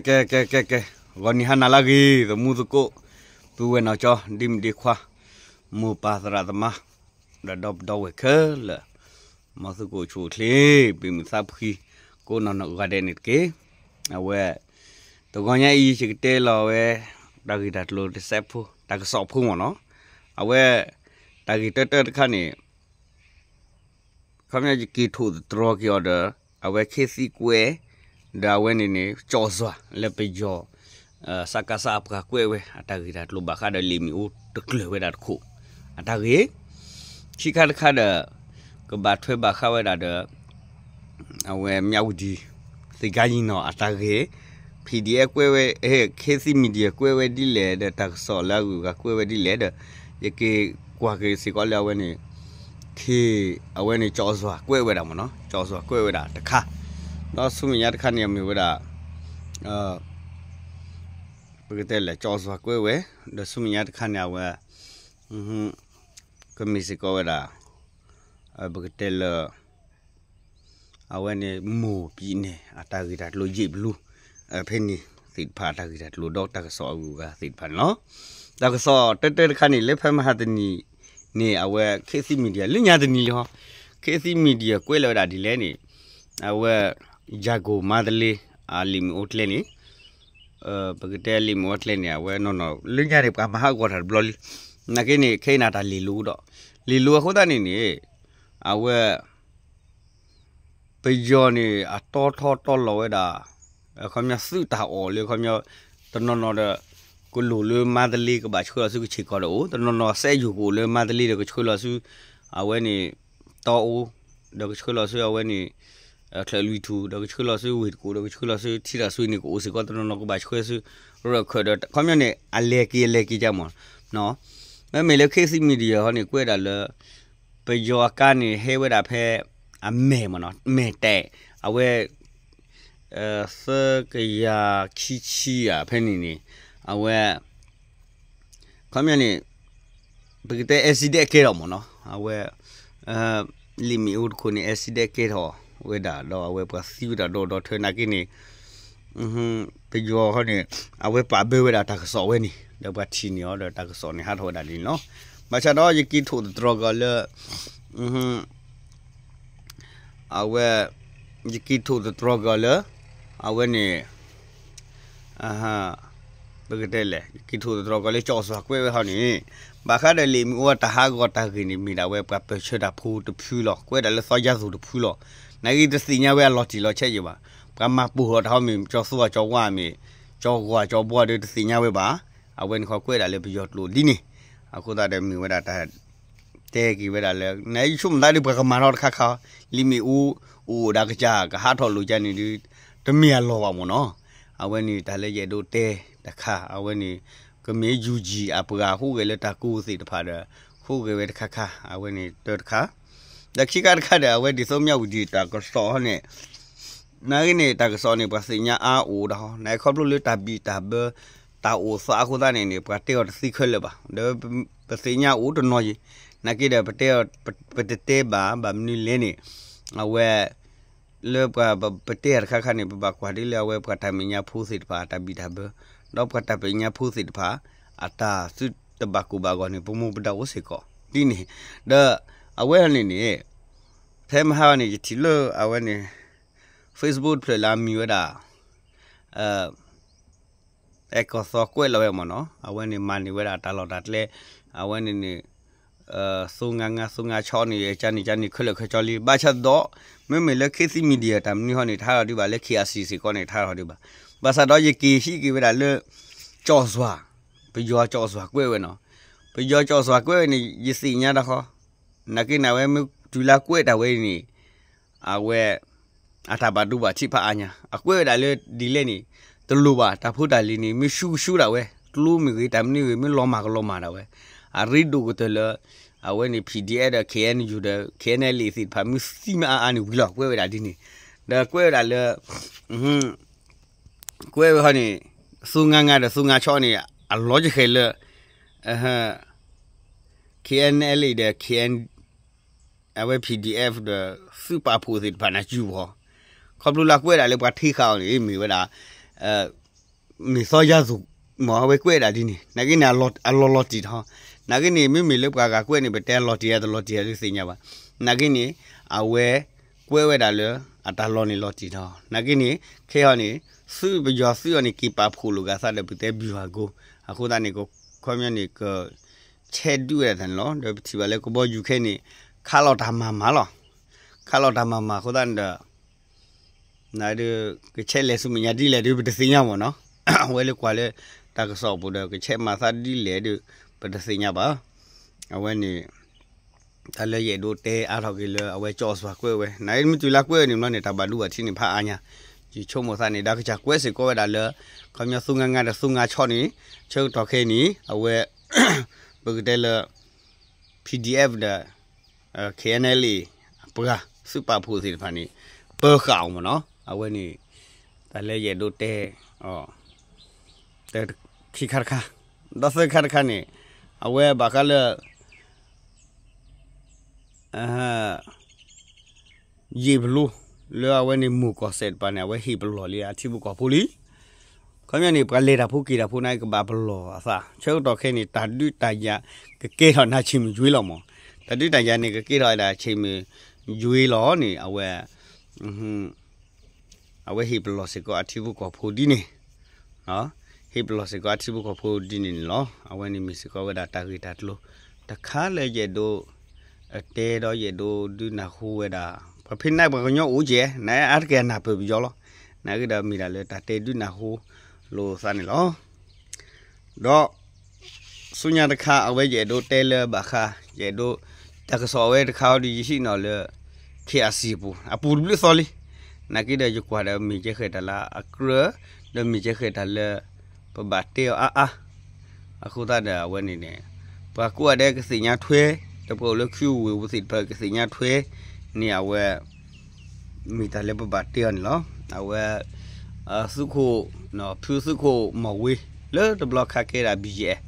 ကဲ ကဲ ကဲ ကဲ, ဂီၤနံၤဟါနၤလၢအဂ့ၤ သမူသကိး, ပုၢ်ဝဲၢ်နီၢ်ကၠီ ဒ့မုၣ်ဒ့ခွါ, မိၢ်ပၢ်သရၣ်သမါ, ဒီးဒီပုၢ်ဒီဝဲၢ်ခဲလၢာ်, မ်သုကအိၣ်ဆူၣ်အိၣ်ချ့ ပ့ၤမုၢ်သးဖှံ ကိးနီၢ်နီၢ်ဂၤဒဲးန့ၣ်တက့ၢ်. အဝဲ တဂီၤညါအံၤ ယကတဲလီၤဝဲ တၢ်ဂ့ၢ်တၢ်ကျိၤတစဲးဖိ တၢ်ကစီၣ်ဖိမ့ၢ်နီၤ, အဝဲ တၢ်ဂ့ၢ်တၢတၢတခါန့ၣ် ခီပညီယက့ၤထိၣ်သတြီၤက့ၤအီၤဒီး အဝဲခ့သံကွဲး, ဒီးအဝဲန့ၣ်န့ၣ် ကၠီၣ်စွၤ လၢပယီၤ စကစ အပှၤကွဲးဝဲ အတၢ်ဂ့ၢ်တၢ်ကျိၤဘၣ်ဃးဒီးလံာ်မ့ၣ်အူတကျၢၤဝဲဒၣ်တခိၣ် အတၢ်ဂ့ၢ်, ခံခါတခါဒီး ကဘၣ်ထွဲဘၣ်ဃးဝဲဒၣ်ဒီး အဝဲမၠးဝတံၤ သ့ၣ်ကါယံၤနီၤ အတၢ်ဂ့ၢ်, ဖံၣ်ဒံၣ်အဲၣ်ကွဲးဝဲ ခ့သံ media ကွဲးဝဲဒ်လဲၣ် ဒီးတၢ်ကစီၣ်လၢအဂုၤအဂၤ ကွဲးဝဲဒ်လဲၣ်ဒီး ယက့ၤကွၢ်က့ၤစ့ၢ်ကီးလၢအဝဲန့ၣ် ခ့ အဝဲန့ၣ် ကၠီၣ်စွၤကွဲးဝဲဒၣ်မ့ၢ်နီၤ, ကၠီၣ်စွၤကွဲးဝဲဒၣ်တခါ, ဒီးဆူမဲာ်ညါတခါန့ၣ် မ့ၢ်ဝဲဒၣ် ပကတဲလဲၣ် ကၠီၣ်စွၤကွဲးဝဲ, ဒီးဆူမဲာ်ညါတခါန့ၣ် အဝဲ ကမ့ၢ်စ့ၢ်ကီးဝဲဒၣ် ပကတဲလၢ အဝဲန့ၣ် မိၢ်ပံၤန့ၣ် အတၢ်ဂ့ၢ်တၢ်ကျိၤယံာ်ဘျုး ဖဲန့ၣ်သ့ၣ်တဖၣ် အတၢ်ဂ့ၢ်တၢ်ကျိၤဒီးတၢ်ကစီၣ်အဂုၤအဂၤသ့ၣ်တဖၣ်န့ၣ်လီၤ. တၢ်ကစီၣ်တၢတၢတခါန့ၣ် လၢဖဲမဟါတနံၤန့ၣ် အဝဲခ့သံ media လၢညါတနံၤလံဟီ, ခ့သံ media ကွဲးလီၤဝဲဒၣ်ဒ်လဲၣ်န့ၣ် အဝဲ ယၤကိာ်မါတလ့ အလံာ်မ့ၣ်အူကျဲန့ၣ် ပကတဲလံာ်မ့ၣ်အူကျဲန့ၣ် အဝဲနီၢ်နီၢ် လၢညါန့ၣ် ပှၤမၤဟးဂီၤတၢ်တဘျီလံ, နာ်က့န့ၣ် ခဲအံၤန့ၣ်တၢ်လ့ၢ်လိၤဒီး လ့ၢ်လိၤအဃိသတးန့ၣ်န့ၣ် အဝဲ ပယီၤန့ၣ် အတီထီတီလီၤဝဲဒၣ် ခီပညီသုးတၢ်အီၣ်လၢခီပညီ တနီၤနီၤဒီး ကလိၣ်လၢမါတလ့ကဘၣ်ဆှၢလီၤဆူကဆ့ၣ်ကီးဒီးအိၣ်, တနီၤနီၤစဲယိၤကအိၣ်လၢမါတလ့ဒီးကဆှၢလီၤဆူ အဝဲန့ၣ် တီအူ ဒီးကဆှၢလီၤဆူအဝဲန့ၣ် ချၢၣ်လွံၢ်ထူၣ် ဒီးကဆှၢလီၤဆူဝ့ၢ်တကူၣ် ဒီးကဆှၢလီၤဆူထံတၢ်ဆွံန့ၣ်ကအိၣ်စ့ၢ်ကီး တနီၤနီၤကဘၣ်ဆှၢဆူ ရၢၢ်ခၢၣ်ဒီး ခီပညီန့ၣ် အလဲၤက့ၤအလဲၤက့ၤကမ့ၢ် မ့မ့ၢ်လၢခ့သံ media ဟီန့ၣ် ကွဲးဒၣ်လၢ ပယီၤအကါန့ၣ် ဟဲဝဲဒၣ်ဖဲ အမဲာ်မ့ၢ်နီၤ မဲာ်တဲာ် အဝဲ သၢကယၤခံဆံဧါ ဖဲန့ၣ်န့ၣ် အဝဲ ခီပညီန့ၣ် ပကတဲ accident ကဲထီၣ်မ့ၢ်နီၤ အဝဲ လံာ်မ့ၣ်အူတခိၣ်န့ၣ် accident ကဲထီၣ်ဝဲဒၣ် ဒီးအဝဲပှၤသံဝဲဒၣ်ဒီးဒီးထၢနာ်က့န့ၣ် ပယီၤဟီန့ၣ် အဝဲပာ်ဘၢဝဲဒၣ်တၢ်ကစီၣ်ဝဲန့ၣ် ဒီးပှၤထံၣ်န့ၢ်အီၤဒီးတၢ်ကစီၣ်န့ၣ်ဟးထီၣ်ဝဲဒၣ်ဒ်န့ၣ်လီၤ. ဘၣ်ဆၣ်ဒီးယက့ၤထိၣ်သတြီၤက့ၤအီၤလၢ အဝဲ ယက့ၤထိၣ်သတြီၤက့ၤအီၤလၢ အဝဲန့ၣ် ပကတဲလဲၣ် ယက့ၤထိၣ်သတြီၤက့ၤအီၤလၢကၠီၣ်စွၤကွဲးဝဲဟီန့ၣ် ဘၣ်ဃးဒီးလံာ်မ့ၣ်အူအတၢ်ဟးဂီၤတၢ်ဂ့ၢ်န့ၣ် မ့ၢ်ဒၣ်ဝဲပှၤပၢၢ်ဆၢတၢ်ဖိတဖုလီၤ ကွဲးဒၣ်လၢသီယါသူၣ်တဖုလီၤ. နာ်က့တသ့ၣ်ညါဝဲအလီၤတံၢ်လီၤဆဲးယံၤဘၣ်. ပှၤမၤပိာ်ထီၣ်တၢ်ဟီမ့ၢ် ကၠီသူအကၠီဝါမ့ၢ် ကၠီဂီၤကၠီဘှီဒီးတသ့ၣ်ညါဝဲဘၣ်. အဝဲန့ၣ်ခီကွဲးဒၣ်လၢပယီၤကျိာ်ဒ်န့ၣ် အဃိသတးဒီးမ့ၢ်ဝဲဒၣ်တၢ် တဲက့ၤဝဲဒၣ်လၢ နဆိကမိၣ်သးဒီးပှၤကမၤထီၣ်တခါခါ လံာ်မ့ၣ်အူ အိၣ်ဒၣ်ကစၢ် ကဟးထီၣ်လိာ်ကၢ်န့ၣ်ဒီး တမ့ၢ်အလီၢ်ဘၣ်မ့ၢ်နီၤ. အဝဲန့ၣ်တၢ်လၢယအဲၣ်ဒိးတဲတခါ အဝဲန့ၣ် ကမ့ၢ် ယူၣ်ကၠံၣ် အပှၤဟူးဂဲၤလၢတၢ်ကူသ့ၣ်တဖၣ်ဒီး ဟူးဂဲၤဝဲတခါခါ အဝဲန့ၣ်တၢတခါ ဒီးခံခါတခါဒီး အဝဲဒ်သိးမၠးဝတံၣ်တၢ်ကစီၣ်ဟီန့ၣ် နာ်က့န့ၣ် တၢ်ကစီၣ်န့ၣ် ပှၤသ့ၣ်ညါအါအိၣ်ဒၣ်ဟီ နာ်က့ခီဖျိလၢတၢ်ဘံၣ်တၢ်ဘၢ တၢ်အိၣ်သးအဃိသတးန့ၣ်န့ၣ် ပှၤတဲအီၤတသ့ခဲလၢာ်ဘၣ် ဒီးပသ့ၣ်ညါအိၣ်တနီၤယံၤ နာ်က့ဒီး ပတဲအီၤ ပတတဲဘၣ် ဘၣ်မနုၤလဲၣ်န့ၣ် အဝဲ လၢပှၤပတဲအီၤတခါခါန့ၣ် ပဘၣ်ကွၢ်ဒ်လၢအဝဲပှၤတၢ်မဲာ်ညါဖိသ့ၣ်တဖၣ် အတၢ်ဘံၣ်တၢ်ဘၢ ဒီးပှၤတၢ်မဲာ်ညါဖိသ့ၣ်တဖၣ် အတၢ်သုတဘၣ်ကိၢ်ဘၣ်ဂီၤန့ၣ် ပမိၢ်ပဒၣ်အိၣ်စ့ၢ်ကီး ဒ်န့ၣ် ဒီး အဝဲန့ၣ်န့ၣ် ဖဲမဟါန့ၣ် ယထံၣ်လၢအဝဲန့ၣ် Facebook တဖျၢၣ်လၢအမံၤဝဲဒၣ် အဲၣ်ကီၢ်သီကွဲးလီၤဝဲမ့ၢ်နီၤ အဝဲန့ၣ်မၤန့ၢ်ဝဲဒၣ်တၢ်လီၢ်တၢ်ကျဲ အဝဲန့ၣ်န့ၣ် သိငါငါ သိငါဆီန့ၣ် ကန့ၣ်ကန့ၣ်ခဲလၢာ်ခဲဆ့လံ ဘၣ်ဆၣ်ဒီး မ့မ့ၢ်လၢ ခေတ်သစ် Media တၢ်မနုၤဟီန့ၣ် တဟးထီၣ်ဒံးဘၣ် လၢ KIC စ့ၢ်ကီးန့ၣ် တဟးထီၣ်ဒံးဘၣ် ဘၣ်ဆၣ်ဒီးယက့ၤဟံးက့ၤဝဲဒၣ်လၢ ကၠီၣ်စွၤ ပယီၤကၠီၣ်စွၤကွဲးဝဲနီၤ ပယီၤကၠီၣ်စွၤကွဲးဝဲန့ၣ် ယသ့ၣ်ညါတခီ နာ်က့န့ၣ် အဝဲမ့ၢ်တုၤလၢကွဲးတၢ်ဝဲအံၤန့ၣ် အဝဲ အတၢ်ဘၣ်ဒိဘၣ်ထံးဖးအါညါ အကွဲးဝဲဒၣ်လၢဒ်လဲၣ်န့ၣ် တလိၣ်ဘၣ် တၢ်ဖိတၢ်လံၤန့ၣ် မ့ၢ်ဆူကဆူဒၣ်ဝဲ ကျိမ့ၢ်ဂ့ၤ တၢ်မနုၤဂ့ၤ မ့ၢ်လီၤမၢ်ကလီၤမၢ်ဒၣ်ဝဲ အရ့ဒိၣ်ကတၢၢ်လၢ အဝဲန့ၣ် PDF ဒီး KNU ဒီး KNLA သ့ၣ်တဖၣ် မ့ၢ်သံမ့ၢ်အါအါန့ၣ်ဝံၤလီၤ ကွဲးဝဲဒၣ်ဒ်န့ၣ် ဒီးကွဲးဝဲဒၣ်လၢ ကွဲးဝဲဟီန့ၣ် သိငါငါဒီးသိငါဆီန့ၣ် အလီၤကဃဲၤလၢ KNLA ဒီး KN အဝဲ PDF ဒီး သုးပာ်ဖှိၣ်သ့ၣ်တဖၣ်န့ၣ် စုပူၤ ခီဖျိလၢကွဲးဒၣ်လၢပှၤထံဃာ်အီၤန့ၣ် မ့ၢ်ဝဲဒၣ် မ့ၢ်သီယါသူၣ်မ့ၢ် အဝဲကွဲးဒၣ်ဒ်န့ၣ် နာ်က့န့ၣ် အလီၤလီၤတံၢ်ထီၣ်, နာ်က့န့ၣ် မ့မ့ၢ်လၢပှၤဂၤကွဲးန့ၣ် ပတဲအလီၤတံၢ်ဧါတလီၤတံၢ်ဧါဒုးသ့ၣ်ညါဘၣ်, နာ်က့န့ၣ် အဝဲကွဲးဝဲဒၣ်လၢ အတၢ်လီၤန့ၣ်လီၤတံၢ်ထီၣ်, နာ်က့န့ၣ် ခဲအံၤန့ၣ် သုးပယီၤသုးအီၤန့ၣ် က့ၤပာ်ဖှိၣ်လိာ်က့ၤအသးဒီး ပကတဲ ဗျူဟာကုန်း အဃိသတးန့ၣ် ခီပညီန့ၣ် ကဆဲးဒုးဝဲဒၣ်န့ၣ်လီၤ. ဒီးပထံၣ်ဘၣ်လၢကဘီယူၤခဲအံၤန့ၣ် ခးလီၤတၢ်မၤမၤလီၤ. ခးလီၤတၢ်မၤမၤအဃိသတးန့ၣ်ဒီး နဒုး ကဆဲးလဲၤဆူမဲာ်ညါဒ်လဲၣ်ဒုး ပတသ့ၣ်ညါမ့ၢ်နီၤ, အဝဲလၢကွၢ်လၢ တၢ်ကစီၣ်အပူၤဒီး ကဆဲးမၤသးဒ်လဲၣ်ဒုး ပတသ့ၣ်ညါဘၣ်. အဝဲန့ၣ် တၢ်လၢယအဲၣ်ဒိးတဲအါထီၣ်က့ၤလၢ အဝဲကၠီအစွၤကွဲးဝဲ နမ့ၢ်တုၤလၢကွဲးဝဲန့ၣ်ဘျီန့ၣ် တၢ်ဘၣ်ဒိဘၣ်ထံးန့ၣ် ဖးအါညါ, ယဆိကမိၣ်သးန့ၣ် ဒီးကစၢ်ကွဲးစ့ၢ်ကီးဝဲဒၣ်လၢ ခီပညီ သုငါငါဒီး သုငါဆီန့ၣ် ဆၢကတီၢ်ခဲအံၤန့ၣ် အဝဲ ပကတဲလၢ PDF ဒီး KNLA အပှၤသုးပာ်ဖှိၣ်သ့ၣ်တဖၣ်န့ၣ် ပၢဃာ်အီၤမ့ၢ်နီၤ, အဝဲန့ၣ် တၢ်လၢယအဲၣ်ဒိးတဲ တၢ်ခံခါတခါ, ဒီးသၢခါတခါန့ၣ် အဝဲဘၣ်ဃးလၢ ယံာ်ပလိ လၢအဝဲန့ၣ် မိၢ်ကီၢ်စဲၣ်တပၤန့ၣ် အဝဲဟ့ၣ်ပလီၢ်လံအထံဖိကီၢ်ဖိလံ. ခီပညီန့ၣ် ပှၤလဲၤတၢ်ဖိက့ၤတၢ်ဖိန့ၣ် ကဘၣ်ပလီၢ်အသး ဆၢကတီၢ်ခဲအံၤန့ၣ် တၢ်ဒုးတၢ်ယၤကကဲထီၣ်န့ၣ် အဆ့ၣ်မုၢ်ယွ့လီၤမး, တၢ်ဒုးတၢ်ယၤန့ၣ် ကကဲထီၣ်ဝဲဒၣ်အဆ့ၣ်မုၢ်ယွ့လီၤန့ၣ် အဝဲ အဝဲဟ့ၣ်ပလီၢ်စ့ၢ်ကီးအထံဖိကီၢ်ဖိဒ်န့ၣ်, ဟ့ၣ်ပလီၢ်စ့ၢ်ကီးအထံဖိကီၢ်ဖိဒ်န့ၣ်န့ၣ်လီၤ. အဝဲန့ၣ်မ့ၢ်စ့ၢ်ကီးဝဲဒၣ်တၢ်ဂ့ၢ်တၢ်ကျိၤတခါလၢယအဲၣ်ဒိး တဲဒီးယအဲၣ်ဒိးဒုးနၢ်ဟူဝဲဒၣ် ပှၤဖဲန့ၣ်ပှၤကညီအိၣ်ကဲ နအါတက့ၢ်အနၢ်ပၢၢ်ပယီၤလီၤ. နာ်က့ဒီးမ့ၢ်ဒၣ်လၢတၢ်တဲဒုးနၢ်ဟူလိာ်သးန့ၣ်လီၤ. ဒီး ဆူညါတခါ အဝဲယအဲၣ်ဒိးတဲလၢဘၣ်ဃး ယအဲၣ်ဒိး တၢ်ကစီၣ်အဝဲတခါအီၤဒီး ယဟံးန့ၢ်လၢ KIC အပူၤ အပူၤတဘျုးသီလံ. နာ်က့ဒီးယကွၢ်ဒီးမ့ၢ်ကဲဃဲၤတၢ်လၢအကြၢး ဒီးမ့ၢ်ကဲဃဲၤတၢ်လၢ ပဘၣ်တဲအီၤအါအါ အဃိသတးဒီးအဝဲန့ၣ်န့ၣ် ပှၤကိးဂၤဒဲးကသ့ၣ်ညါထွဲ ဒီးပှၤအိၣ်လၢ ခူဝ့ၢ် ပူၤသ့ၣ်တဖၣ်ကသ့ၣ်ညါထွဲန့ၣ် အဝဲ မ့ၢ်တၢ်လၢပဘၣ်တဲအီၤန့ၣ်လီၤ. အဝဲ သုးခိၣ် ဖုသုးခိၣ်မီၢ်ဝ့ လၢတဘျီခါကဲဒၣ် BGF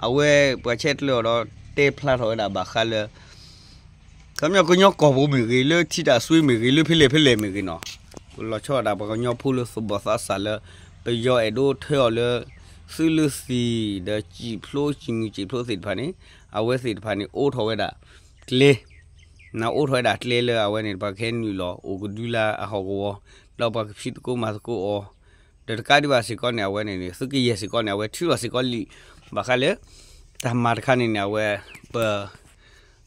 အဝဲပှၤဆဲးကျၢအီၤဒီးတဲဖျါထီၣ်ဝဲဒၣ်ဘၣ်ဃးလၢ ခီပညီကညီကီၢ်ပူၤမ့ၢ်ဂ့ၤ လၢထံတၢ်စွ့မ့ၢ်ဂ့ၤ လၢဖဲလဲၣ်ဖဲလဲၣ်မ့ၢ်ဂ့ၤနီၤ, ပလီၤဆီဒၣ်ပှၤကညီဖိလၢသူၣ်ဘီၣ်သးစၢ်လၢ ပယီၤအဲၣ်ဒိးထၢအီၤလၢ သုးလၢသံၣ်ဒီးစံာ်ဖျိ စံာ်မုၢ်စံာ်ဖျိသ့ၣ်တဖၣ်န့ၣ် အဝဲသ့ၣ်တဖၣ်န့ၣ် အိးထီၣ်ဝဲဒၣ်ကျဲ နအိးထီၣ်ဝဲဒၣ်ကျဲလၢအဝဲန့ၣ် ပှၤကဟဲနုာ်လီၤအိၣ်ကဒုလၢအဟီၣ်ကဝီၤ, ဒီးပှၤကဖံးသကိးမၤသကိးအီၤ, ဒီးတကးဒံးဘၣ်စ့ၢ်ကီးန့ၣ် အဝဲန့ၣ်န့ၣ် သုးကယဲၢ်စ့ၢ်ကီးန့ၣ် အဝဲထုးထီၣ်စ့ၢ်ကီးလံာ် ဘၣ်ဃးလၢ တၢ်မၤတခါန့ၣ်န့ၣ် အဝဲ ပ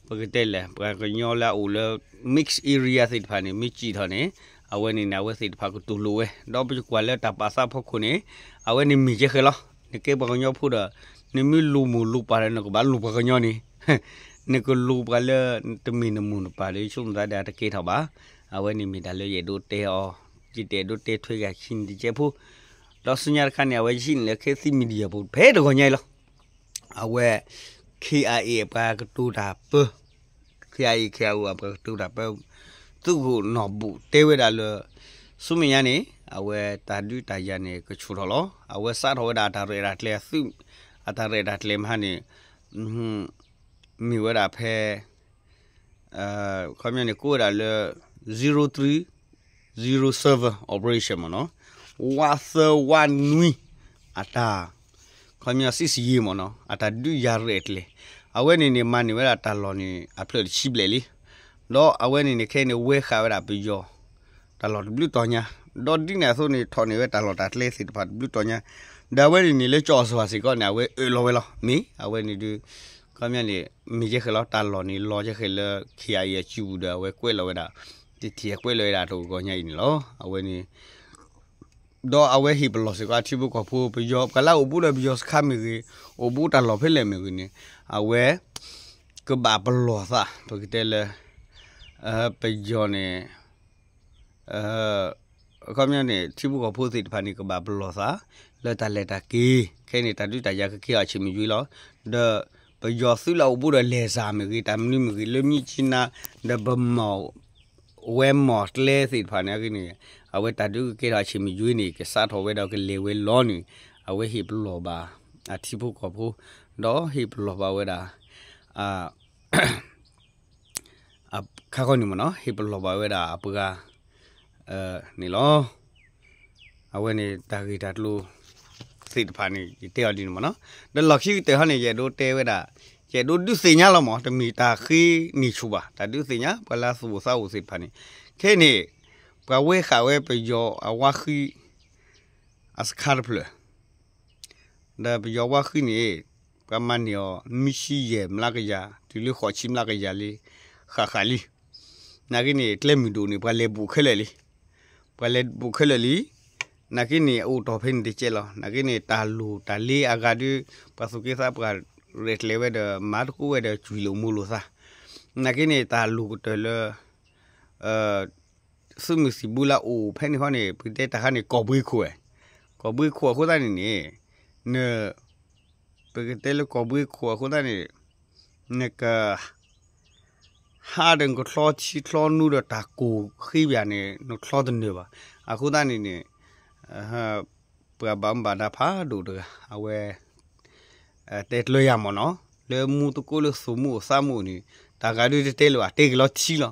ပကတဲလဲၣ် ပှၤကညီလၢအအိၣ်လၢ mixed area သ့ၣ်တဖၣ်န့ၣ် မ့ၢ်စံၣ်ထီၣ်န့ၣ် အဝဲန့ၣ်န့ၣ် အဝဲသ့ၣ်တဖၣ်ကတူၢ်လိာ်ဝဲ, ဒီးပကွၢ်လၢတၢ်ပာ်သးဖီခိၣ်န့ၣ် အဝဲန့ၣ်မ့ၢ်ကဲဃဲၤလီၤ. နကဲပှၤကညီဖိဒီး နမ့ၢ်လိာ်မိၢ်လိာ်ပၢ်ဒီး နကဘၣ်လိာ်ပှၤကညီန့ၣ် နကလိာ်ပှၤလၢတမ့ၢ်နမိၢ်နပၢ်ဒီး ယဆိကမိၣ်သးဒီးတကဲထီၣ်ဘၣ်. အဝဲန့ၣ်မ့ၢ်တၢ်လၢယအဲၣ်ဒိးတဲအီၤ, ယတအဲၣ်ဒိးတဲထွဲဂၤခံန့ၣ်တကဲဖိ, ဒီးဆူညါတခါန့ၣ် အဝဲယဟံးန့ၢ်လၢ Khit Thit Media ပူၤ ဖဲတဂီၤညါအံၤလီၤ. အဝဲ KIA အပှၤကတိၤတၢ်ပၢ KIA KIO အပှၤကတိၤတၢ်ပၢ သုးခိၣ်နီၢ်ဘူၣ်တဲဝဲဒၣ်လၢ ဆူမဲာ်ညါန့ၣ် အဝဲတၢ်ဒုးတၢ်ယၤန့ၣ် ကဆူၣ်ထီၣ်လီၤ. အဝဲစးထီၣ်ဝဲဒၣ်အတၢ်ရဲၣ်တၢ်ကျဲၤ အသုး အတၢ်ရဲၣ်တၢ်ကျဲၤမဟါန့ၣ် မ့ၢ်ဝဲဒၣ်ဖဲ ခီပညီန့ၣ် ကိးဝဲဒၣ်လၢ zero three zero seven operation မ့ၢ်နီၤ, ဝးသၢဝးနွံ အတၢ် ခီပညီ စစ်ဆင်ရေး မ့ၢ်နီၤ, အတၢ်ဒုးယၤရဲၣ်ကျဲၤ, အဝဲန့ၣ်န့ၣ် မၤန့ၢ်ဝဲဒၣ်တၢ်လီၢ်န့ၣ် အဖျၢၣ်တဆံဘျဲၣ်လံ. ဒီးအဝဲန့ၣ်န့ၣ် ခဲအံၤန့ၣ် ဝဲဃာ်ဝဲဒၣ်ပယီၤ တၢ်လီၢ်တဘျုးတီၤညါ, ဒီးဒ်န့ၣ်အသိးန့ၣ် ထီၣ်န့ၢ်ဝဲတၢ်လီၢ်တၢ်ကျဲသ့ၣ်တဖၣ်တဘျုးတီၤညါ, ဒီးအဝဲန့ၣ်န့ၣ် လၢကၠီၣ်အစီၤပၤစ့ၢ်ကီးန့ၣ် အဝဲအၢၣ်လီၤဝဲလီၤ. မ့ၢ်အဝဲန့ၣ်ဒုး ခီပညီန့ၣ် မ့ၢ်ကဲဃဲၤလီၤ တၢ်လီၢ်န့ၣ် လီၤကဲဃဲၤလၢ KIA အစုပူၤဒီး အဝဲကွဲးလီၤဝဲဒၣ် တထံၣ်ကွဲးလီၤဝဲဒၣ်တဂီၤညါအံၤန့ၣ်လီၤ. အဝဲန့ၣ် ဒီးအဝဲဟ့ၣ်ပလီၢ်စ့ၢ်ကီးအထံဖိကီၢ်ဖိ ပယီၤ ပှၤလၢအအိၣ်ဘူးဒီးပယီၤစခါမ့ၢ်ဂ့ၤ, အိၣ်ဘူးတၢ်လီၢ်ဖဲလဲၣ်မ့ၢ်ဂ့ၤန့ၣ် အဝဲ ကဘၣ်ပလီၢ်သး ပကတဲလၢ ပယီၤန့ၣ် ခီပညီန့ၣ် ထံဖိကီၢ်ဖိသ့ၣ်တဖၣ်န့ၣ် ကဘၣ်ပလီၢ်သး လၢတၢ်လဲၤတၢ်က့ၤ ခဲအံၤန့ၣ် တၢ်ဒုးတၢ်ယၤကကဲထီၣ်အဆ့ၣ်မ့ၢ်ယွ့လီၤ. ဒီးပယီၤသုးလၢအအိၣ်ဘူးဒီးလဲၤစၢ်မ့ၢ်ဂ့ၤ တၢ်မနုၤမ့ၢ်ဂ့ၤ လၢမြစ်ကြီးနား ဒီးဗန်းမော် ဝဲမော်ကျဲသ့ၣ်တဖၣ်န့ၣ် အဂ့ၢ်န့ၣ် အဝဲတၢ်ဒုးကကဲထီၣ်အဆ့ၣ်မ့ၢ်ယွ့န့ၣ် ကစးထီၣ်ဝဲဒီးကလဲၤဝဲလီၤန့ၣ် အဝဲဟ့ၣ်ပလီၢ်ဘၣ် အထံဖိကီၢ်ဖိ ဒီးဟ့ၣ်ပလီၢ်ဘၣ်ဝဲဒၣ် ခါခီန့ၣ်မ့ၢ်နီၤ ဟ့ၣ်ပလီၢ်ဘၣ်ဝဲဒၣ်အပှၤ န့ၣ်လီၤ. အဝဲန့ၣ်တၢ်ဂ့ၢ်တၢ်ကျိၤ သ့ၣ်တဖၣ်န့ၣ် ယတဲအီၤဒ်န့ၣ်မ့ၢ်နီၤ. ဒီးလီၢ်ခံကတၢၢ်ဟီန့ၣ် ယအဲၣ်ဒိးတဲဝဲဒၣ်, ယအဲၣ်ဒိးဒုးသ့ၣ်ညါလီၤမး, တမ့ၢ်တၢ်ဃ့န့ၢ်ဆူၣ်ဘၣ်, တၢ်ဒုးသ့ၣ်ညါ ပှၤလၢအသူၣ်အိၣ်သးအိၣ်သ့ၣ်တဖၣ်န့ၣ်, ခဲအံၤန့ၣ် ပှၤဝဲဃာ်ဝဲပယီၤအဝါဃံ အစခါတဖျၢၣ် ဒီးပယီၤဝါဃံန့ၣ် ပှၤမၤန့ၢ်အီၤ နွံဆံယဲၢ်မျးကယၤ တုၤလၢဃိးဆံမျးကယၤလံ, ဃၣ်ဃၣ်လံ. နာ်က့န့ၣ် ကျဲမုၢ်ဒိၣ်န့ၣ် ပှၤလဲၤဘူးခဲလၢာ်လံ, ပှၤလဲၤဘူးခဲလၢာ်လံ. နာ်က့န့ၣ် အအိၣ်တီၢ်ဖဲန့ၣ်တကဲလီၤ. နာ်က့န့ၣ် တၢ်လိၣ်တၢ်လ့အဂၤဒုး ပှၤသူၣ်က့သးပှၢ်ရဲၣ်ကျဲၤဝဲဒီး မၤသကိးဝဲဒီး ကွံာ်လိာ်မူလိာ်သး. နာ်က့န့ၣ် တၢ်လိၣ်ကတၢၢ်လၢ သုးမုၢ်သံၣ်ဘိလၢအအိၣ်ဖဲန့ၣ်ဃီန့ၣ် ပကတဲတၢ်ခါန့ၣ် ကီၢ်ဘှ့ခိၣ်ဝဲ, ကီၢ်ဘှ့ခိၣ်အဃိသတးန့ၣ်န့ၣ်, န, ပကတဲလၢကီၢ်ဘှ့ခိၣ်အဃိသတးန့ၣ်, နက ဟးဒီးနကချီထံချီနူဒီးတၢ်ကိၢ်ဃ့ဘၣ်န့ၣ် နချီတနၢၤဘၣ်. အဃိသတးန့ၣ်န့ၣ်, ပှၤဘၣ်မူဘၣ်ဒါဖးဒိၣ်တဂၤ အဝဲ တဲတြီယၤမ့ၢ်နီၤ, လၢမူသကိးလၢသူၣ်မူအိၣ်သးမူအိၣ်န့ၣ်, တၢ်ဂၤဒုးတတဲလၢၤဘၣ်, တဲက့ၤလီၤထံလီၤ.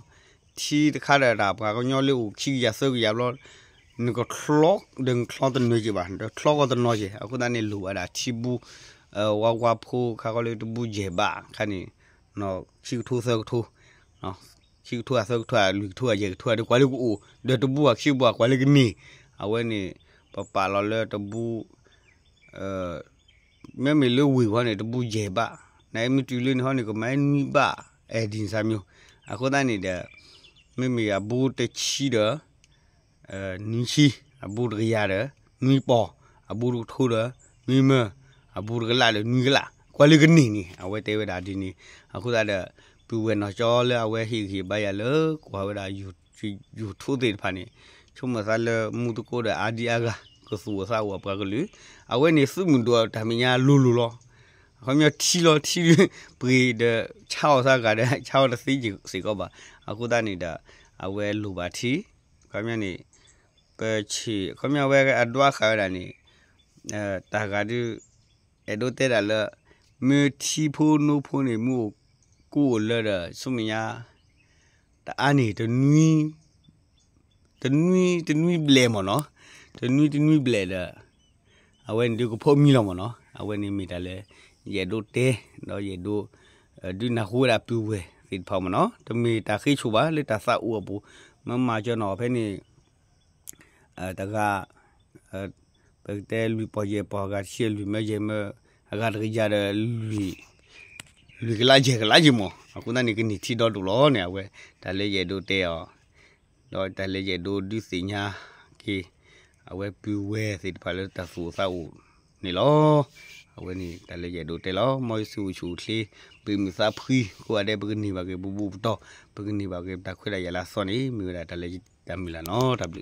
ထံတခါဒီးတၢ်ပှၤကညီလၢအိၣ်ခံကယၤသၢကယၤဘျီ, နကချီဒီးနချီတနၢၤက့ၤဘၣ်, ဒီးချီကီတနီၤက့ၤ. အဃိသတးန့ၣ် လိၣ်ဘၣ်ဒၣ်ထံဘူ, ဝါဝါဖိခါခီလၢတဘူယဲၢ်ဘးခါန့ၣ်, ခံကထိသၢကထိ ခံကထိဧါသၢကထိဧါလွံၢ်ကထိဧါယဲၢ်ကထိဧါဒီးကွၢ်လၢကအိၣ်, ဒီးတဘူဧါခံဘူဧါကွၢ်လၢကန့ၢ်, အဝဲန့ၣ် ပပာ်လီၤလၢတဘူ မ့မ့ၢ်လၢဝ့ၢ်ဝဲန့ၣ် တဘူယဲၢ်ဘး, နမ့ၢ်တုၤလၢန့ၣ်ဟီန့ၣ် ကမၤနွံဘး အဲၣ်ဒိၣ်စၢ်မၠိ, အဃိသတးန့ၣ်ဒီး မ့မ့ၢ်အဘူတဆံဒီး နွံဆံ, အဘူတကယၤဒီး နွံပီၢ်, အဘူတကထိဒီး နွံမၢ, အဘူတကလးဒီး နွံကလး, ကွၢ်လၢကန့ၢ်န့ၣ် အဝဲတဲဝဲဒၣ်ဒ်န့ၣ်, အဃိသတးဒီး ပုၢ်ဝဲၢ်နီၢ်ကၠီလၢအဝဲဟ့ၣ်ဂံၢ်ဘါယၤလၢကွၢ်ဝဲဒၣ် YouTube သ့ၣ်တဖၣ်န့ၣ်, ဆိကမိၣ်သးလၢမူသကိးဒီးအါဒံအါဂၤ ကသူၣ်အိၣ်သးအိၣ်အပှၤကလုာ်, အဝဲန့ၣ်သုးမုၢ်ဒိၣ်တၢ်မဲာ်ညါလိၤလိၤလီၤ. အခီပညီထံလီၤထံဒုး ပှ့ၤဒီးဆါအီၣ်သးဂၤဒီး ဆါအီၣ်တသ့စ့ၢ်ကီးဘၣ်, အဃိသတးန့ၣ်ဒီး အဝဲလိၣ်ဘၣ်ထံ, အခီပညီန့ၣ် ပဆ့ၣ် အခီပညီဝဲအဒွးဃာ်ဝဲဒၣ်န့ၣ်, တၢ်ဂၤဒုး အဲၣ်ဒိးတဲဒၣ်လၢ မ့ၢ်ထံဖိနိဖိန့ၣ် မ့ၢ်အိၣ်ကိးအိၣ်လၢဒီး ဆူမဲာ်ညါ တအါန့ၢ် တနွံ တနွံတနွံဘျဲၣ်မ့ၢ်နီၤ, တနွံတနွံဘျဲၣ်ဒီး အဝဲန့ၣ်ဒုးကဖီမံလီၤမ့ၢ်နီၤ, အဝဲန့ၣ်မ့ၢ်တၢ်လၢ ယအဲၣ်ဒိးတဲ, ဒီးယအဲၣ်ဒိး ဒုးနၢ်ဟူဝဲဒၣ်ပုၢ်ဝဲၢ်သ့ၣ်တဖၣ်မ့ၢ်နီၤ, တမ့ၢ်တၢ်ဃ့ဆိၣ်ဘၣ်လၢတၢ်သးအိၣ်အပူၤ, မ့ၢ်မၤကၠီနီၤဖဲန့ၣ် တဂၤ ပကတဲလွံၢ်ပီၢ်ယဲၢ်ပီၢ် အဂၤတဆံလွံၢ်မၢယဲၢ်မၢ အဂၤတကယၤဒီး လွံၢ်ကလးယဲၢ်ကလးယဲၢ်မး, အဃိသတးန့ၣ် ကန့ၢ်ထံဒီဒိၣ်လီၤန့ၣ် အဝဲ တၢ်လၢယအဲၣ်ဒိးတဲအီၤ, ဒီးတၢ်လၢယအဲၣ်ဒိးဒုးသ့ၣ်ညါက့ၤ အဝဲပုၢ်ဝဲၢ်သ့ၣ်တဖၣ်လၢတၢ်သူၣ်အိၣ်သးအိၣ်န့ၣ်လီၤ. အဝဲန့ၣ် တၢ်လၢယအဲၣ်ဒိးတဲလီၤ. မ်ယဆူၣ်အိၣ်ဆူၣ်အိၣ်ချ့ ပမုာ်သးဖှံ ကိးဂၤဒဲး ပကန့ၢ်ဘၣ်က့ၤပဘူၣ်ပတီၢ်, ပကန့ၢ်ဘၣ်က့ၤပတၢ်ခွဲးတၢ်ယာ်လၢအသီန့ၣ် မ့ၢ်ဝဲဒၣ်တၢ်လၢတၢ်မုၢ်လၢ်နီၤ, တၢ်ဘျုး